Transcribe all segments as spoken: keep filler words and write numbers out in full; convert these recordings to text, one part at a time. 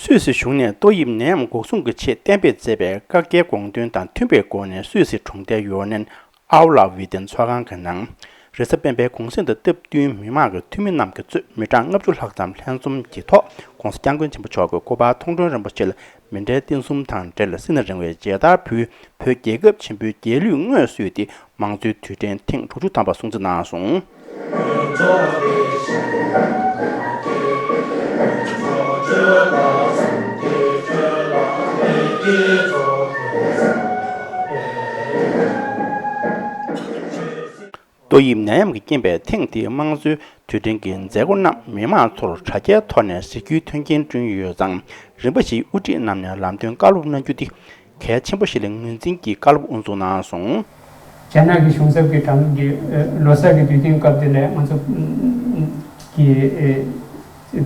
སུད་སི་གཞུང་ནས་ཏོག་དབྱིབས་ནད་ཡམས་འགོག་སྲུང་གི་ཆེད་གཏན་འབེབས་མཛད་པའི་བཀག་རྒྱའི་དགོངས་དོན་དང་མཐུན་པའི་སྒོ་ནས། སུད་སི་གྲོང་རྡལ་ཡོ་ནན་ཨའོ་ལ་ཝི་ཏན་ཚོགས་ཁང་གི་ནང་། རེས་གཟའ་སྤེན་པའི་གུང་གསེང་དང་སྟབས་བསྟུན། མི་མང་གི་འཐུས་མི་རྣམས་ཀྱིས་གཙོས་མི་གྲངས་ལྔ་བཅུ་ལྷག་ཙམ་ལྷན་འཛོམས་ཀྱི་ཐོག་༸གོང་ས་༸སྐྱབས་མགོན་ཆེན་པོ་མཆོག་གི་སྐུ་པར་མཐོང་གྲོལ་རིན་པོ་ཆེ་ལ་མཎྜལ་རྟེན་གསུམ་དང་འབྲེལ་སྲིད་ན་རིང་བའི་མཇལ་དར་ཕུལ། བོད་རྒྱལ་ཁབ་ཆེན་པོའི་རྒྱལ་གླུས་དངོས་གསོལ་ཏེ། དམངས་གཙོའི་དུས་དྲན་ཐེངས་དྲུག་ཅུ་ཐམ་པ་སྲུང་བརྩི་གནང་སོང་། ཏོག་དབྱིབས་ནད་ཡམས་ཀྱི་རྐྱེན་པས་ཐེངས་འདིའི་དམངས་གཙོའི་དུས་དྲན་གྱི་མཛད་སྒོ་རྣམས་མི་མང་ཚོར་དྲ་རྒྱའི་ཐོག་ནས་གཟིགས་རྒྱུའི་མཐུན་རྐྱེན་བསྐྲུན་ཡོད་ཙང་། རིམ་པ་བཞིའི་དབུ་ཁྲིད་རྣམས་ནས་ལམ་སྟོན་བཀའ་སློབ་གནང་རྒྱུ་འདི་གལ་ཆེན་པོ་ཞིག་ལ་ངོས་འཛིན་གྱིས་བཀའ་སློབ་དབུ་འཛུགས་གནང་སོང་། རྒྱ་ནག་གི་གཞུང་ཚབ་ཀྱི་དྲ་ངོས་ཀྱི་ལོ་གསར་གྱི་དུས་སྟོན་སྐབས་དེ་ལ་ང་ཚོ་གི་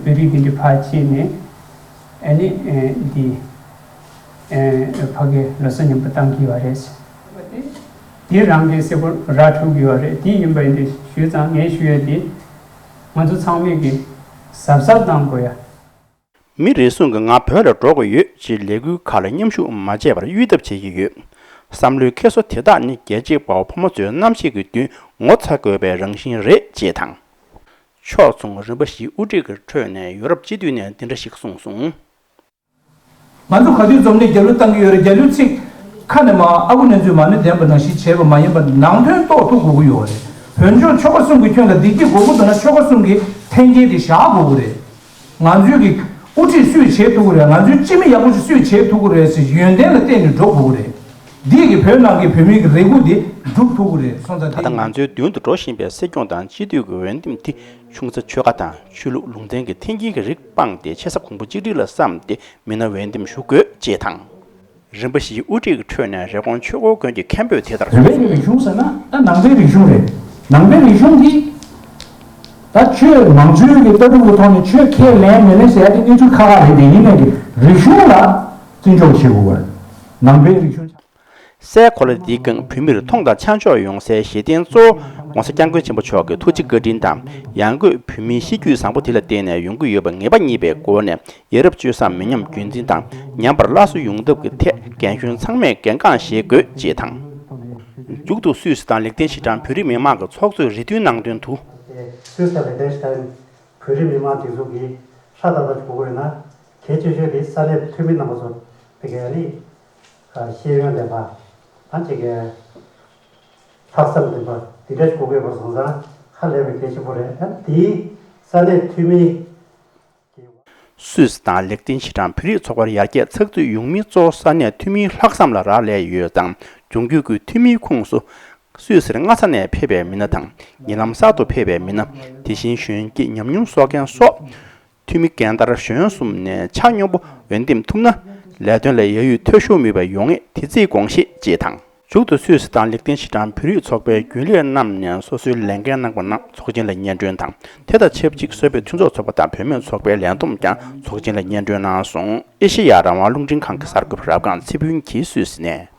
བོད་རིགས་དེ་འདྲ་ཕར་ཕྱིན་ནས། ཨ་ནི་འདི་ཕ་གི་ལོ་གསར་ཉིན་མོ་བཏང་གི་ཡོད་རེད། དེ་རང་གི་སེ་པོ་ར་འཁྲུག་གི་ཡོད་རེད། དེ་ཡིན་པ་ཡིན་དུས་ཞུས་ཙང་ངས་ཞུ་ཡ་དེ་ང་ཚོ་ཚང་མས་ཀྱི་གཟབ་གཟབ་གནང་དགོས་ཡ། མི་རེ་ཟུང་གིས་ང་བོད་ལ་འགྲོ་དགོས་ཡོད་ཅེས་ལས་འགུལ་ཁག་ལ་མཉམ་ཞུགས་མ་བྱས་པར་གཡོལ་ཐབས་བྱེད་ཀྱི་ཡོད། བསམ་བློའི་འཁྱེར་སོ་དེ་དག་ནི་རྒྱལ་གཅེས་དཔའ་བོ་ཕོ་མོ་ཚོའི་རྣམ་ཤེས་ཀྱི་མདུན་ངོ་ཚ་དགོས་པའི་རང་བཞིན་རེད་ཅེས་དང་། ཕྱོགས་མཚུངས་རིམ་པ་བཞིའི་དབུ་ཁྲིད་ཀྱི་ཁྲོད་ནས་ཡོ་རོབ་སྤྱི་འཐུས་ནས་འདི་འདྲ་ཞིག་གསུངས་སོང་། ང་ཚོ་ག་དུས་འཛོམས་ནས་རྒྱལ་གླུ་བཏང་གི་ཡོད་རེད། རྒྱལ་གླུའི་ཚིག་ཁ་ནས་མར་ཨ་ཁུ་ནེ་ཙོས་མ་ཎི་འདོན་པ་ནང་བཞིན་བྱས་པ་མ་ཡིན་པར་ནང་དོན་རྟོགས་ཐུབ་དགོས་ཀྱི་ཡོད་རེད། བོད་ལྗོངས་ཆོལ་ཁ་གསུམ་གྱི་ཁྱོན་ལ་བདེ་སྐྱིད་དགོས་ཀྱི་འདུག་ན་ཆོལ་ཁ་གསུམ་གྱི་འཐེན་འཁྱེར་དེ་བཞག་དགོས་ཀྱི་རེད། ང་ཚོའི་གི་དབུ་ཁྲིད་སུས་བྱེད་ཐུབ་ཀྱི་རེད། ང་ཚོའི་སྤྱི་མི་ཡག་པོ་ཞིག་སུས་བྱེད་ཐུབ་ཀྱི་རེད་ཟེར་ཡོན་ཏན་ལ་བརྟེན་ནས་འགྲོ་དགོས་ཀྱི་རེད། འདི་གི་བོད་ནང་གི་བོད་མིའི་གི་རེ་སྒུག་དེ་འགྲུབ་ཐུབ་ཀྱི་རེད་སོང་ཙང་། ད་ལྟ་ང་ཚོའི་མདུན་དུ་འགྲོ་བཞིན་པའི་སྲིད་སྐྱོང་དང་སྤྱི་འཐུས་ཀྱི་འོས་འདེམས་དེ། ཆུང་ས་ཆོལ་ཁ་དང་ཆོས་ལུགས་ལུང་ཚན་གྱི་འཐེན་འཁྱེར་གྱི་རིགས་སྤངས་ཏེ། ཆེ་ས་གོང་བུ་གཅིག་སྒྲིལ་ལ་བསམ་སྟེ་མི་སྣ་འོས་འདེམས་ཞུ་དགོས་ཅེས་དང་། རིམ་པ་བཞིའི་དབུ་ཁྲིད་ཀྱི་ཁྲོད་ནས་རེབ་གོང་ཆོས་འཁོར་དགོན་གྱི་མཁན་པོས་དེ་ལྟར་གསུངས། བོད་པའི་རིག་གཞུང་ཟེར་ན་ད་ནང་པའི་རིག་གཞུང་རེད། ནང་པའི་རིག་གཞུང་འདི་ད་ཆོས་མང་གཙོའི་གི་ལྟ་གྲུབ་ཀྱི་ཐོག་ནས་ཆོས་ཁས་ལེན་མི་ལེན་ཟེར་ཡ་དེ་གནས་ཚུལ་ཁག་ཁག་རེད། དེ་ཡིན་ནའི་གི་རིག་གཞུང་ལ་བརྩི་འཇོག་བྱེད་དགོས་པ་རེད། ནང་པའི་རིག་གཞུང་། སའི་གོ་ལ་འདིའི་སྒང་བོད་མིར་མཐོང་དང་ཆ་འཇོག་ཡོང་སའི་གཞི་རྟེན་གཙོ་བོ་༸གོང་ས་༸སྐྱབས་མགོན་ཆེན་པོ་མཆོག་གི་ཐུགས་རྗེ་བཀའ་དྲིན་དང་། ཡང་སྒོས་བོད་མིའི་གཤིས་རྒྱུད་བཟང་པོ་དེ་ལ་བརྟེན་ནས་ཡོང་གི་ཡོད་པ་ངེས་པ་རྙེད་པའི་སྒོ་ནས། ཡ་རབས་སྤྱོད་བཟང་མི་ཉམས་རྒྱུན་འཛིན་དང་། ཉམས་པར་སླར་གསོ་ཡོང་ཐབས་ཀྱི་ཐད་རྒན་གཞོན་ཚང་མས་འགན་རྐང་བཞེས་དགོས་ཅེས་དང་། མཇུག་ཏུ་སུད་སི་དང་ལིག་ཏེན་ཤི་ཊན་བོད་རིགས་མི་མང་གི་ཚོགས་གཙོས་རེ་འདུན་གནང་དོན་དུ། སུད་སི་དང་ལིག་ཏེན་ཤི་ཊན་བོད་རིགས་མི་མང་སྒྲིག་འཛུགས་ཀྱིས་ཧྲ་ཏག་ཏག་ཞུ་དགོས་ཡོད་ན། གལ་ཆེ་ཤོས་དེ་ས་གནས་འཐུས་མི་རྣམ་པ་ཚོ་དེ་གའི་ནི་ཤེས་ཡོན་ལྡན་པ་དང་། ཅིག་གི་ལྷག་བསམ་ལྡན་པ་དེ་འདྲ་ཞིག་དགོས་ཀྱི་ཡོད་པ་སོང་ཙང་ཧ་ལས་པའི་གལ་ཆེན་པོ་རེད། ཨ་དེའི་ས་གནས་འཐུས་མི། སུད་སི་དང་ལིག་ཏེན་ཤི་ཊན་བོད་རིགས་ཚོགས་པར་ཡར་རྒྱས་ཚགས་ཚུད་ཡོང་མིན་གཙོ་བོ་ས་གནས་འཐུས་མིའི་ལྷག་བསམ་ལ་རག་ལས་ཡོད་ཙང་། འབྱུང་འགྱུར་གྱི་འཐུས་མིའི་ཁོངས་སུ། སུད་སིར་སྔ་ས་ནས་ཕེབས་པའི་མི་སྣ་དང་། ཉེ་ལམ་གསར་དུ་ཕེབས་པའི་མི་སྣ། དེ་བཞིན་གཞོན་སྐྱེས་ཉམས་མྱོང་གསོག་མཁན་སོགས། འཐུས་མི་རྒན་དར་གཞོན་གསུམ་ནས་ཆ་སྙོམས་པོ་འོས་འདེམས་ཐུབ་ན། ལས་དོན་ལ་ཡ་ཡུལ་འཐུས་ཤོར་མེད་པ་ཡོང་ངེས་དེ་རྩིས་དགོངས་བཞེས་ཅེས་དང་། མཇུག་ཏུ་སུད་སི་དང་ལིག་ཏེན་ཤི་ཊན་བོད་རིགས་ཚོགས་པའི་རྒྱུན་ལས་རྣམས་ནས་སོ་སོའི་ལས་འགན་གནང་པ་རྣམས་ཚོགས་ཆེན་ལ་སྙན་སྒྲོན་དང་། དེ་དང་ཆབས་ཅིག་བཟོ་པའི་མཐུན་ཚོགས་ཚོགས་པ་དང་བུད་མེད་ཚོགས་པའི་ལས་བསྡོམས་ཀྱང་ཚོགས་ཆེན་ལ་སྙན་སྒྲོན་གནང་སོང་། ཨེ་ཤེ་ཡ་རང་དབང་རླུང་འཕྲིན་ཁང་གི་གསར་འགོད་པ་རབ་སྒང་ཚེ་ཕུན་གྱིས་སུད་སི་ནས།